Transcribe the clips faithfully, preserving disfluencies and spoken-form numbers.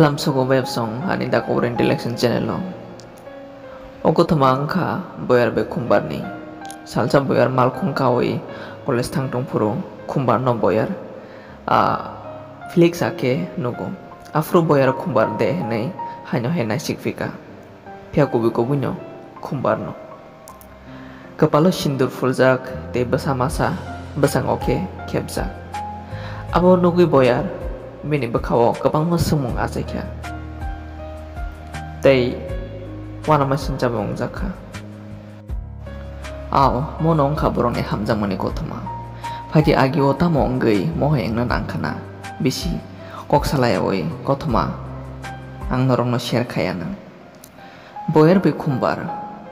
Lamsogo web song ani The Cover Intellection channel o. O kothoma wngkha Boyar bai Khumbarni. Salsa Boyar malkhung kawi college thang tongphuru Khumbarno Boyar, ah, Felix hakhe nugo. Aphuru Boyar Khumbar de hinwi haino hai naisik phika. Phiya kubui kubuino Khumbarno. Kwpalo sindur phuljak tei bwsa masa bwskango khe khepjak. Abo nugwi Boyar bini bwkhao kwbangma swngmung achaikha tei uanamasingcha bo wngjak kha. Ao, mono wngkha borokni hamjakmani kothoma. Phaidi agio tamo wngwi mohai wngna nangkhana bisi kok salayawi kothoma ang norokno share khaiya nang. Boyar bai Khumbar,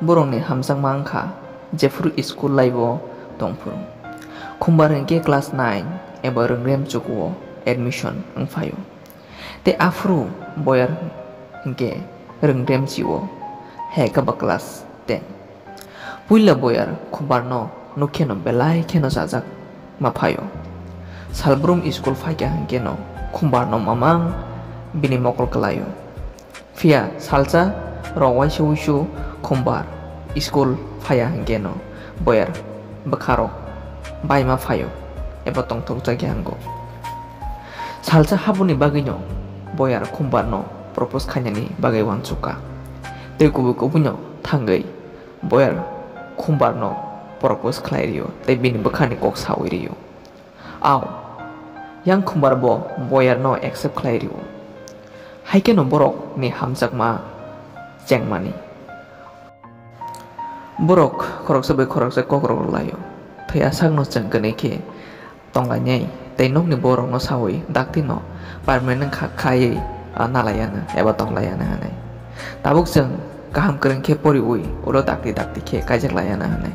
borokni hamjakma wngkha jephuru school life o tongphuru. Khumbar hinkhe class nine eba rwngrem chukuo admission wngphaio. Tei aphuru Boyar hinkhe rwngrem chio, hai khe ba class ten. Puila Boyar Khumbarno nukkheno belai kheno chajak ma phaio. Salbrum school phaikha hinkheno Khumbarno mamang bini mokol kwlaio. Phiya salsa rok waisa wuisu Khumbar school phaiya hinkheno Boyar bwkharok baima phaio eba tongthokjakya wngo. Salsa haboni bagwino Boyar Khumbarno propose khainani bagwi uansukha. Tei kubui kubuino thangwi Boyar Khumbarno propose khlai rio tei bini bwkhani kok saui rio. Ao, yang Khumbar bo Boyarno accept khlai rio. Haikheno borokni hamjakma chengmani. Borok khoroksa bai khoroksa kokrok rwlaio. Thwi asakno chwng kwnwi khe tonglainai tei nokni borokno saui daktino permanent kha-, khaiwi, ah, nalaiyana eba tonglaiyana hwnwi. Tabuk chwng kaham kwrwng khe poriui ulo dakti dakti khe kaijaklaiyana hwnwi.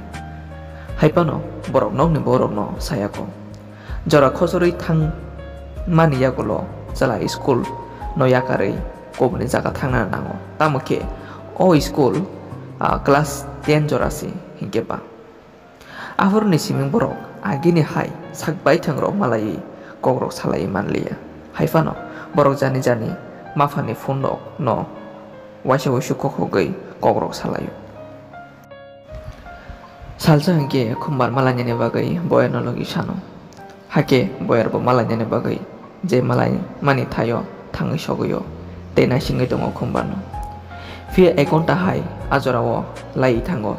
Haiphano borok nokni borokno sayako. Jora khochorwi thangmani yagulo chwla school no yakarwi kubuni jaga thangna nango. Tamo khe o school, ah, class ten jora se hinkhe ba. Aphuruni simi borok agini hai sak baithang rok malaiwi kokrok salaiwi manliya. Haiphano borok jani jani maphani phone rok no waisa wuisu kokhogwi kokrok salaio. Salsa hinkhe Khumbar malainani bagwi Boyarno logi sano. Hakhe Boyar bo malainani bagwi je malai mani thaio thangwi sogwio tei naisingwi tongo Khumbarno. Phiya ek ghonta hai a jorao laiwi thango.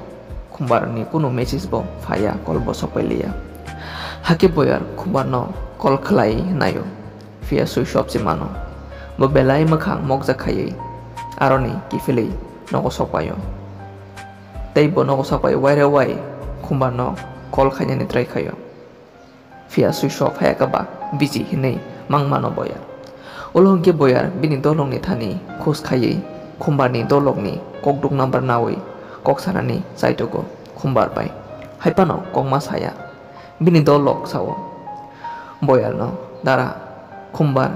Khumbarni kunu message bo phaiya, call bo sokpai liya. Hakhe Boyar Khumbarno call khlai naio. Phiya switch off se mano. Bo belai mwkhang mokjak khaiwi aroni kiphilwi nogo sokpaio. Tei bo nogo sokpai waire wai Khumbarno call khainani try khaio. Phiya switch off phaiya khe ba busy hinwi mang mano Boyar. Ulo hinkhe Boyar bini dolongni thani khus khaiwi Khumbarni dolokni kokduk number nawi kok sanani chaitogo Khumbar bai. Haiphano kokma saya. Bini dolok sao Boyarno, "Dara, Khumbar,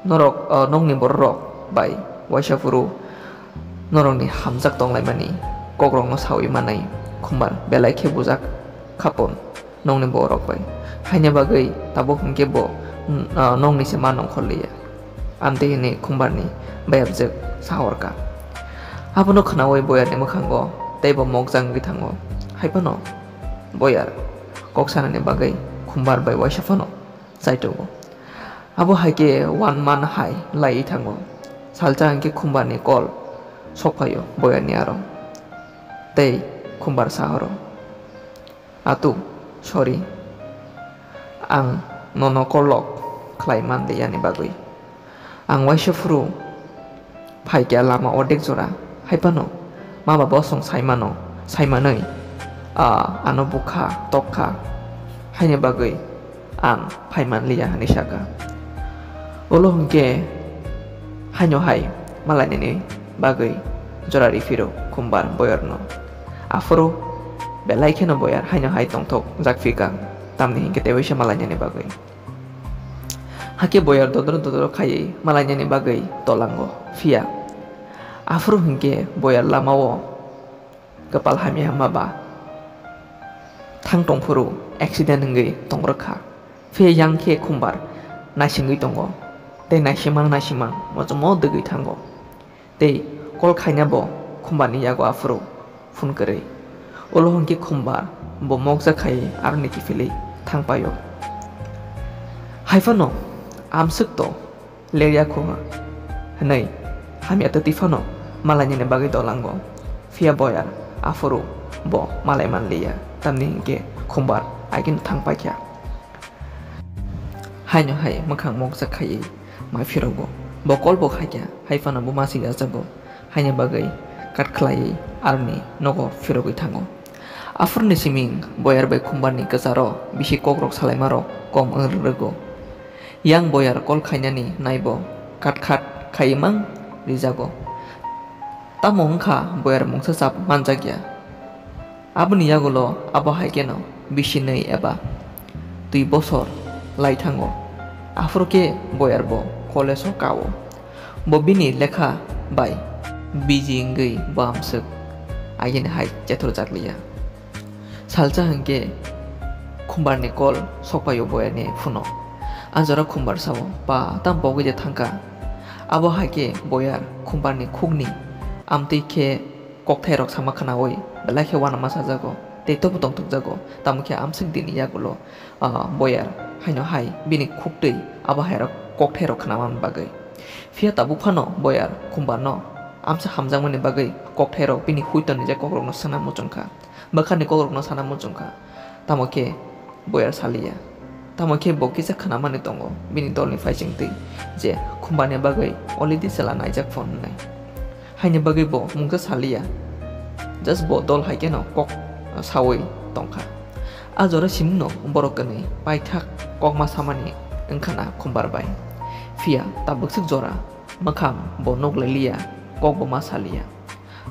norok, o, nokni bororok bai waisa phuru norokni hamjak tonglaimani kokrokno saui manai Khumbar belai khe bujak khapon nokni borok bai. Haini bagwi tabuk hinkhe bo, mm, o, nokni se ma nongkhor liya." Amtwi hwnwi Khumbarni bayapjwk sahorkha. Abono khnaui Boyarni mwkhango teibo mokjak wngwi thango. Haiphano Boyar kok sanani bagwi Khumbar bai waisa phano chaitogo. Abo hai khe one month hai laiwi thango. Salsa hinkhe Khumbarni call sokphaio Boyarni aro. Tei Khumbar sahoro, "Atu, sorry, ang nono call rok khlai man de yani bagwi. Ang waisa phuru phaikha lama ordek jora, haiphano ma baba bosong saimano, saimanwi, ah, ano bukha, tokkha, haini bagwi ang phaimanliya," hwnwi sakha. Ulo hwnkhe haino hai malainani bagwi jora riphiro Khumbar Boyarno. Aphuru belai kheno Boyar haino hai tongthok jak phika, tamni hinkhe teibo se malainani bagwi. Hakhe Boyar dodro dodro khaiwi malainani bagwi tolango phiya. Aphuru hinkhe Boyar lamao kwpal hamya hama ba thang tongphuru accident wngwi tong rwkha. Phiya yang khe Khumbar naisingwi tongo. Tei naisimang naisimang mochomo dwgwi thango. Tei kol khaina bo Khumbarni yago aphuru phone kwrwi. Ulo hwnkhe Khumbar bo mokjak khaiwi aroni kiphilwi thangpaio. Haiphano amswk to lerya kho hwnwi hamya twtwi phano malainani bagwi dolango. Phiya Boyar aphuru bo malai manliya, tamni hinkhe Khumbar agini thangpaikha. Haino hai mwkhang mokjak khaiwi ma phirogo. Bo kol bo khaikha, hai phano bo ma swi yachago. Haini bagwi kat khlaiwi aroni nogo phirogwi thango. Aphuruni siming Boyar bai Khumbarni kwcharo bisi kokrok salaimarok kom wng rwgo. Yang Boyar kol khainani naibo kat khat khaiwi mang rijago. Tamo wngkha Boyar mungsa chap manjakya. Aboni yagulo abo hai kheno bisinwi eba twi bosor lai thango. Aphuru khe Boyar bo college-o kao. Bo bini lekha bai busy wngwi bo amswk agini hai chethorjakliya. Salsa hwnkhe Khumbarni kol sokpaio Boyarni phone-o. A jora Khumbar sao, "Pa, tamo pogwi de thangkha?" Abo hai khe Boyar Khumbarni khukni amtwi khe kokthairok sama khnaui belai khe uanama sajago tei tobo tongthokjago. Tamo khe amswk dini yagulo, ah, Boyar haino hai bini khuktwi abo hairok kokthairok khnamani bagwi. Phiya tabuk phano Boyar Khumbarno amsa hamjakmani bagwi kokthairok bini huitorni je kokrokno sana muchungkha, bwkhani kokrokno sana muchungkha. Tamo khe Boyar saliya. Tamo khe bo kisa khnamani tongo bini dolni phaisingtwi je Khumbarni bagwi already chwla naijak phone hwnwi. Haini bagwi bo mungsa saliya. Just bo dol hai kheno kok saui tongkha. A jora simingno borok kwnwi paithak kokma samani wngkhana Khumbar bai. Phiya tabuk swk jora mwkhang bo nuk lailiya, kok bo ma saliya.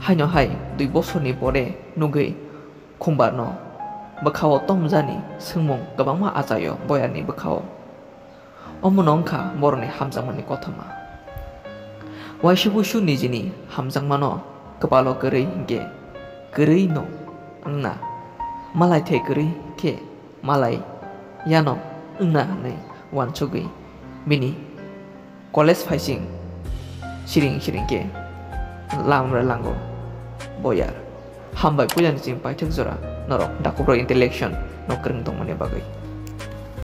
Haino hai dui bosorni pore nugwi Khumbarno bwkhao tomjani swngmung kwbangma achaio Boyarni bwkhao. Omono wngkha borokni hamjakmani kothoma. Waisa busu nijini hamjakmano kwpalo kwrwi hinkhe kwrwino wngna, malai thai kwrwi khe malai yano wngna hwnwi uansugwi bini college phaising siring siring khe lamre lango Boyar. Hambai puilani chini paithak jora norok Dakubra Intellection no kwrwng tongmani bagwi.